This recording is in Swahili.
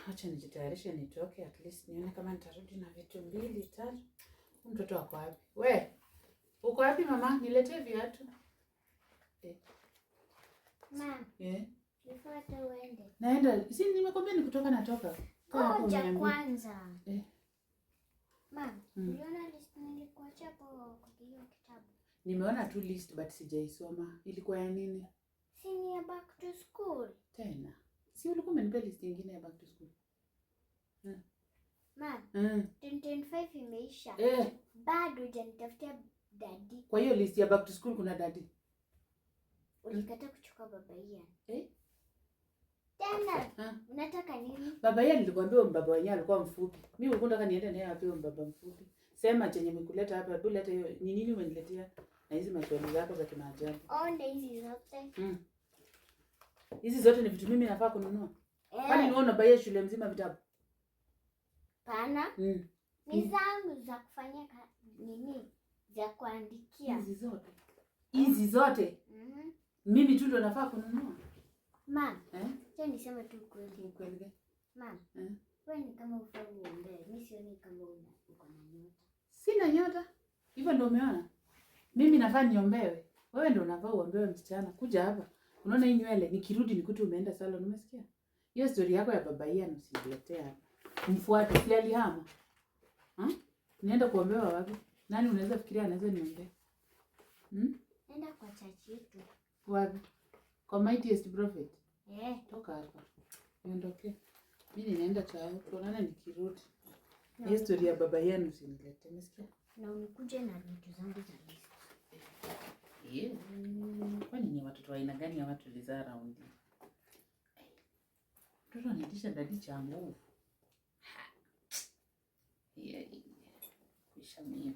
Wacha nijitayarishe nitoke, at least nione kama nitarudi na vitu mbili tatu. Huyu mtoto ako wapi? We, uko wapi mama? Niletee viatu. Ma, Eh. before hata uende. Naenda. Si nimekwambia ni kutoka natoka. Kaa hapo Ngoja uniambie. kwanza. Eh. Ma, uliona list nilikuachia hapo kwa hiyo kitabu? Nimeona tu list but sijaisoma. Ilikuwa ya nini? Si ni ya back to school. Tena. Si ulikuwa umenipea list nyingine ya back to school? Ma, 2025 imeisha. Eh, Bado hujanitafutia daddy. Kwa hiyo list ya back to school kuna daddy? Ulikataa kuchukua baba Ian. Eh? Tena Ah. unataka nini? Baba yeye, nilikwambia huyo baba wenyewe alikuwa mfupi. Mimi ulikuwa unataka niende naye wapi huyo baba mfupi? Sema chenye nimekuleta hapa, hebu leta hiyo. Ni nini umeniletea? Na hizi maswali zako za kimaajabu. Ona hizi zote. Hizi zote ni vitu mimi nafaa kununua? Kwani Eh, ni wewe unabuyia shule mzima vitabu? Pana. Ni zangu za kufanyia nini? Za kuandikia. Hizi zote. Hizi zote. Mimi tu ndo nafaa kununua. Ma, Eh? acha niseme tu ukweli. Ukweli gani? Ma, Eh? wewe ni kama ufai uombee. Mimi sioni kama uko na nyota. Sina nyota. Hivyo ndio umeona? Mimi nafaa niombewe? Wewe ndio unafaa uombewe, msichana. Kuja hapa. Unaona hii nywele, nikirudi nikute umeenda salon, umesikia? Hiyo story yako ya baba Ian usiniletee hapa. Mfuate, si alihama? Nienda kuombewa wapi? Nani unaweza fikiria anaweza niombea? Hmm? Nenda kwa church yetu. Wapi? Kwa Mightiest Prophet. Eh, Toka hapa. Niondoke. Mimi ninaenda chao. Tuonane nikirudi. Hiyo story ya baba yenu usiniletee, umesikia? Na unikuje na vitu zangu za list. Yeah. Kwani ni watoto wa aina gani ya watu tulizaa raundi? Mtoto anaitisha daddy cha nguvu. Yeah. Kuisha mimi.